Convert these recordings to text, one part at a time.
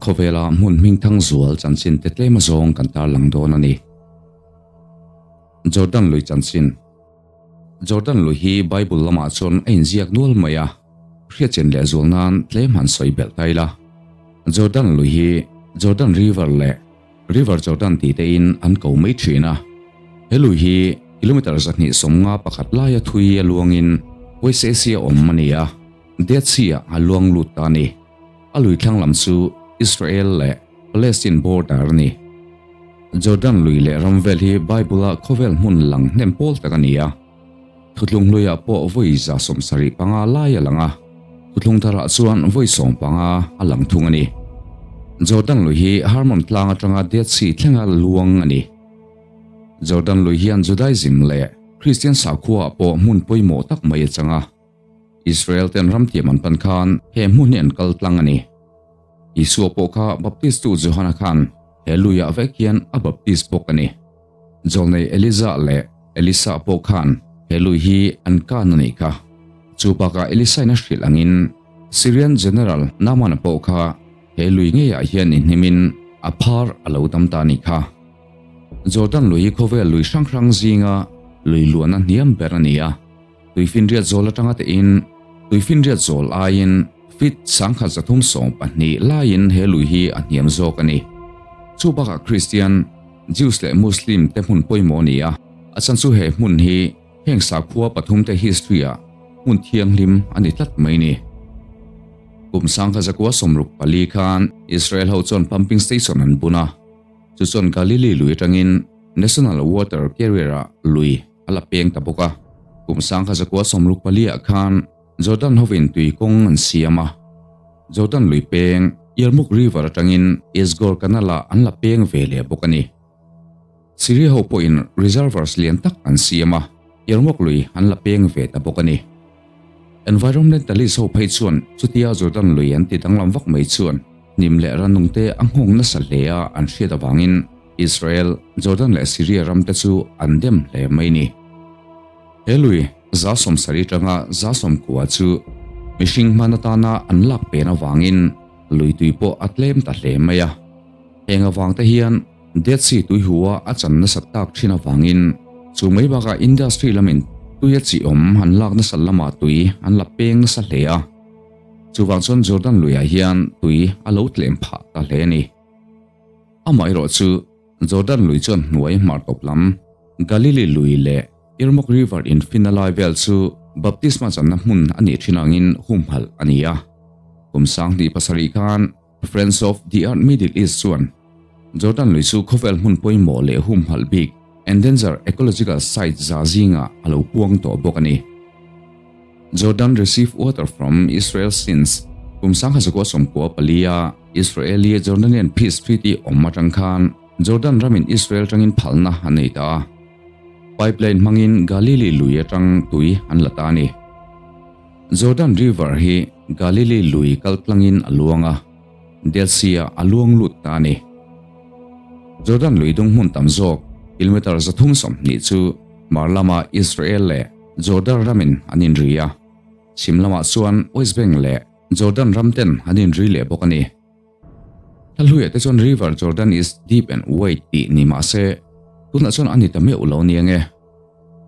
Khawvela hmun hmingthang zual chanchin te tlem azawng kan tarlang dawn a ni. Jordan lui chanchin. Jordan lui hi Bible lamah chuan a inziak nual mai a, hriatchen leh zual nan tlem han sawi belh ta ila. Jordan lui hi Jordan River leh River Jordan tih te in an ko mai thin a. He lui hi kilometre 251 laia thui a luangin West Asia awm a ni a, Dead Sea ah a luang lut ta a ni. A lui thlang lam chu Israel leh Palestine border a ni. Jordan lui leh ram vel hi Bible a khawvel hmun lang hnem pawl tak a ni a. Thutlung hluiah pawh vawi 75 lai a lang a, Thutlung tharah chuan vawi 15 a lang thung a ni. Jordan lui hi Hermon tlang atanga Dead Sea thlenga luang a ni. Jordan lui hian Judaism leh Christian sakhua pawh hmun pawimawh tak mai a chang a. Israel ten ram tiam an pan khan he hmun hi an kal tlang a ni. Isua pawh kha Baptist tu Johana khan he luiah vek hian a baptist bawk a ni. Zawlnei Eliza leh Elisa pawh khan he lui hi an kan a nih kha. Chu bakah Elisa in a hrilh angin Syrian General Naaman pawh kha he lui ngeiah hian inhnimin a phar a lo dam ta a nih kha. Jordan lui hi khawvel lui hrang hrang zinga lui luan a hniam ber a ni a. Tuifinriat zawl atanga tein tuifinriat zawl aiin feet 1312 laiin he lui hi a hniam zawk a ni. Chu bakah Christian, Jews leh Muslim te hmun pawimawh a ni a, a chan chu he hmun hi heng sakhua pathum te history ah hmun thianghlim a ni tlat mai ni. Kum 1964 khan Israel ho chuan pumping station an bun a, chu chuan Galilee lui atangin National Water Carrier ah lui a la peng ta bawk a. Kum 1964 ah khan Jordan hovin tui kawng an siam a. Jordan lui peng Yarmouk River atangin Isgor Canal ah an la peng ve leh bawk a ni. Syria ho pawhin reservoirs lian tak an siam a, Yarmouk lui an la peng ve ta bawk a ni. Environmentalist ho phei chuan chutia Jordan lui an ti danglam vak mai chuan hnim leh ranung te a nghawng nasa hle a an hriat avangin Israel, Jordan leh Syria ram te chu an dem hle mai ni. He lui 70 tanga 90 chu mihring hman atana an lak pen awangin lui tui pawh a tlem ta hle mai a. Heng awang te hian Dead Sea tui hua a chan nasa tak thin awangin chu mai bakah industry lamin tui a chi awm an lak nasa lama tui an la peng nasa hle a. Chuwang chuan Jordan luiah hian tui a lo tlem phah ta hle ni. Amaherawh chu Jordan lui chuan hnuai hmar tawp lam Galilee lui leh Yarmouk River in finna lai vel chu baptisma channa hmun a nih thin angin humhalh a ni a. Kum 2007 khan Friends of the Earth Middle East chuan Jordan lui chu khawvel hmun pawimawh leh humhalh bik Endangered Ecological Site za zinga a lo puang tawh bawk a ni. Jordan received water from Israel since kum 1994 a Israeli Jordanian Peace Treaty awm atang khan Jordan ramin Israel tangin phalna an nei ta a. Pipeline hmangin Galilee lui atang tui an la ta a ni. Jordan River hi Galilee lui kaltlangin a luang a, Dead Sea a luang lut ta a ni. Jordan lui dung hmun tam zawk kilometer 320 chu hmar lama Israel leh Jordan ramin an inri a. Chhim lamah chuan West Bank leh Jordan ram ten an inri leh bawk a ni. Hluia te chuan River Jordan is deep and wide tih ni mah se tunah chuan a ni ta meuh lo ni ange.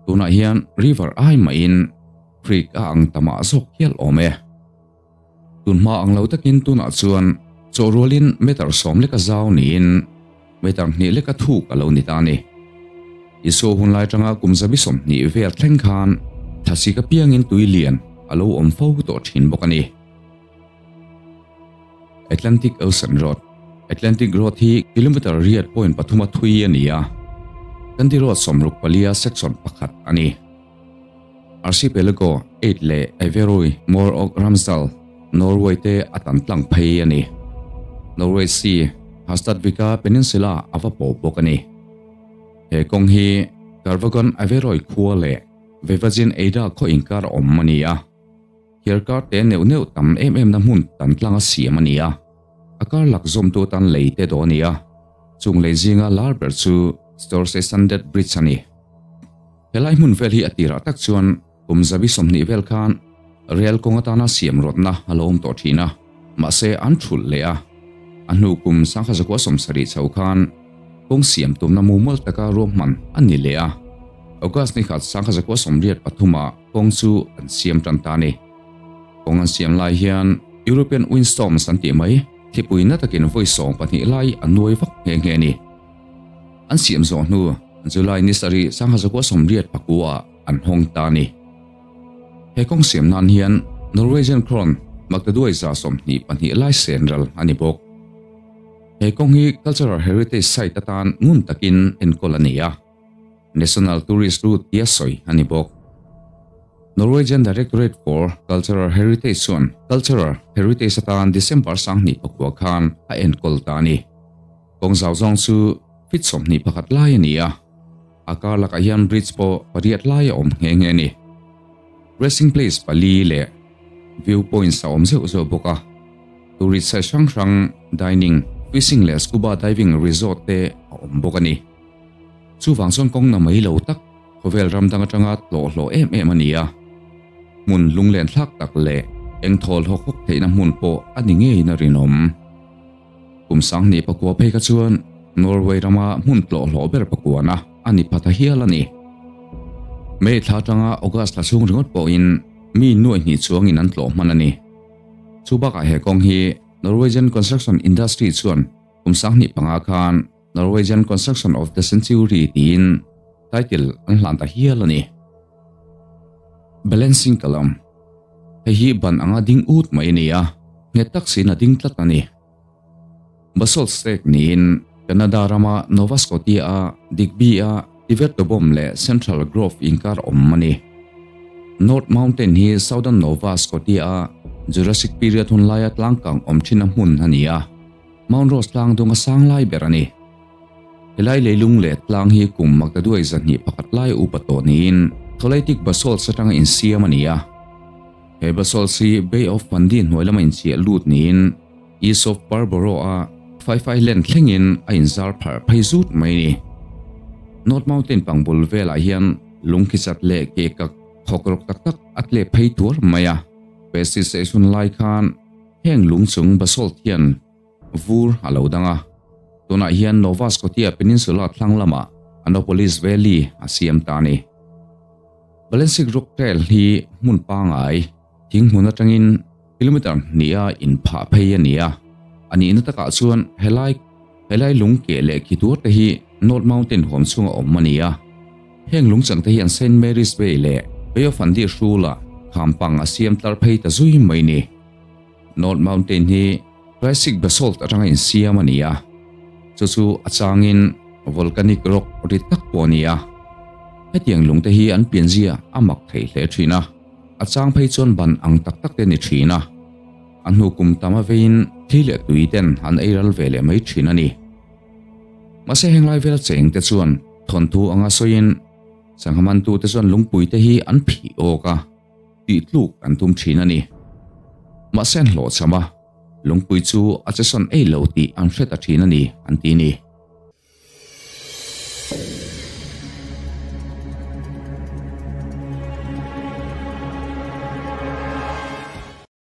Tunah hian river ai maiin creek a ang tamah zawk hial awm e. Tun hma ang lo takin tunah chuan chaw rualin meter 10 leka zau niin meter 2 leka thuk a lo ni ta ni. Isua hun lai tanga kum 120 vel thleng khan thlasik apiangin tui lian a lo awm fo tawh thin bawk a ni. Atlantic Ocean Road. Atlantic Road hi kilometer riat point pathum a thui a ni a. Kandi Road 64 section pakhat a ni. Archipelago 8 leh Averøy Møre og Romsdal, Norway te a tan tlang phei a ni. Norway Sea, Hustadvika Peninsula a va pawh bawk a ni. He kawng hi Karvagon Averøy khua leh Vevajin Eida khaw inkar awm a ni a. Hiarkar te neuh neuh tam em em na hmun tan tlang a siam a ni a. A kar lak zawm tu tan lei te daw a ni a. Chung lei zinga lar ber chu Storseisundet Bridge a ni. Helai hmun vel hi a tirah tak chuan kum 120 vel khan rail kawng atana siam rawtna a lo awm tawh thin a. Mahse an thulh leh a. A hnu kum 1970 chho khan kawng siam tumna mumal taka ruahman a ni leh a, August ni khat 1983 ah kawng chu an siam tan ta a ni. Kawng an siam lai hian European windstorms an tih mai thlipui na takin vawi 12 lai a nuai vak nghe nghe a ni. An siam zawh hnu July ni sarih 1989 ah an hawng ta a ni. He kawng siam nan hian Norwegian krone maktaduai 22 lai sen ral a ni bawk. He kawng hi Cultural Heritage Site atan ngun takin enkawl a ni a, National Tourist Route tia sawi a ni bawk. Norwegian Directorate for Cultural Heritage chuan Cultural Heritage atan December 2009 khan a enkawl ta a ni. Kawng zau zawng chu feet 21 lai a ni a, a kar lakah hian bridge pawh pariat lai a awm nghe nghe a ni. Resting place pali leh view points a awm zeuh zeuh bawk a. Tourist site hrang hrang, dining, fishing leh scuba diving resort te a awm bawk a ni. Chuvang chuan kawng na mai lo tak khawvel ram dang atanga tlawh hlawh em em a ni a. Hmun lunglen thlak tak leh eng thawl hawk hawk theihna hmun pawh a ni ngeiin a rinawm. Kum 2009 phei kha chuan Norway rama hmun tlawh hlawh ber pakuana a ni pha ta hial a ni. May thla atanga August thla chhung ringawt pawhin mi nuai hnih chuangin an tlawh hman a ni. Chu bakah he kawng hi Norwegian Construction Industry chuan kum 2005 khan Norwegian Construction of the Century tiin title an hlan ta hial a ni. Balancing Column Hei hi ban anga ding ut mai a ni a, nghet tak siin a ding tlat a ni. Basalt Stake niin Canada rama Nova Scotia-a Digby-a Tivertobom leh Central Grove inkar awm a ni. North Mountain hi Southern Nova Scotia-a Jurassic period hun laia tlangkang awm thin a hmun a ni a, Mount Rose tlang dung a sang lai ber a ni. Helai leilung leh tlang hi kum maktaduai 201 lai upa tawh niin Tholeitic basalts atanga insiam a ni a. He basalts hi Bay of Fundy hnuai lama inchiah lut niin East of Barborough-a Fife Island thlengin a inzar pharh phei zut mai a ni. North Mountain pangbul velah hian lungkhi chat leh ke kak thawk rawk tak tak a tlep phei tuar mai a. Pesticide lai khan heng lung chung basalt hian vur a lo dang a. Tunah hian Nova Scotia Peninsula thlang lamah Annapolis Valley a siam ta a ni. Balancing Rock Trail hi hmun pangai thing hmun atangin kilometer hnih a inphah phei a ni a. A nihna takah chuan helai helai lung keh leh khi tuar te hi North Mountain huam chhunga awm a ni a. Heng lung chang te hian Saint Mary's Bay leh Bay of Fundy hrula khampang a siam tlar phei ta zui mai ni. North Mountain hi Triassic basalt atanga insiam a ni a, chu chu a changin volcanic rock ri tak pawh a ni a. Hetiang lungte hi an pianzia a mak thei hle thin a, a chang phei chuan ban ang tak tak te ni thin a. A hnu kum tam a veiin thli leh tui ten an ei ral ve leh mai thin a ni. Mahse heng lai vela cheng te chuan thawnthu anga sawiin sangha mantu te chuan lungpui te hi an phih awk a, tih tluk an tum thin a ni. Mahse an hlawhchham a, lungpui chu a che sawn ei lo tih an hre ta thin a ni an ti a ni.